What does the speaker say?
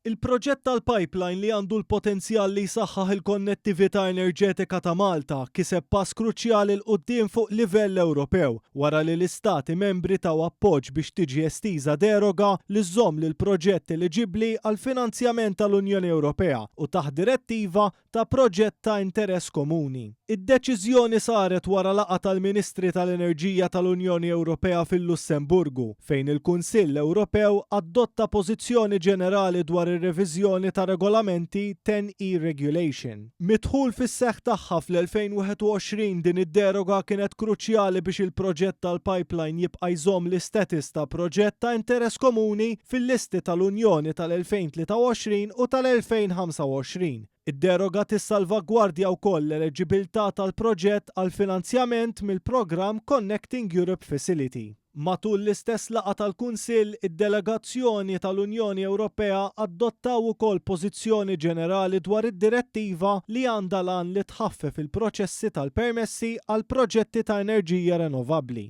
Il-proġett tal-pipeline li għandu l-potenzjal li jsaħħaħ il-konnettività enerġetika ta' Malta kiseb pass kruċjali 'l quddiem fuq livell Ewropew wara li l-istati membri taw appoġġ biex tiġi estiża deroga li żżomm lill-proġett eliġibbli għall-finanzjament tal-Unjoni Ewropea u taħt direttiva ta' proġett ta' interess komuni. Id-deċiżjoni saret wara laqgħa tal-Ministri tal-Enerġija tal-Unjoni Ewropea fil-Lussemburgu, fejn il-Kunsill Ewropew adotta pożizzjoni ġenerali dwar ir-reviżjoni tar-regolamenti TEN-E Regulation. Mid-dħul fis-seħħ tagħha fl-2021 din id-deroga kienet kruċjali biex il-proġett tal-pipeline jibqa' jżomm l-istatus ta' proġett ta' interess komuni fil-listi tal-Unjoni tal-2023 u tal-2025. Id-deroga tissalvagwardja wkoll l-eleġibilità tal-proġett għall-finanzjament mill-programm Connecting Europe Facility. Matul l-istess laqgħa tal-Kunsill, id-delegazzjoni tal-Unjoni Ewropea adottaw ukoll pożizzjoni ġenerali dwar id-direttiva li għandha l-għan li tħaffef il-proċessi tal-permessi għal proġetti ta' enerġija renovabbli.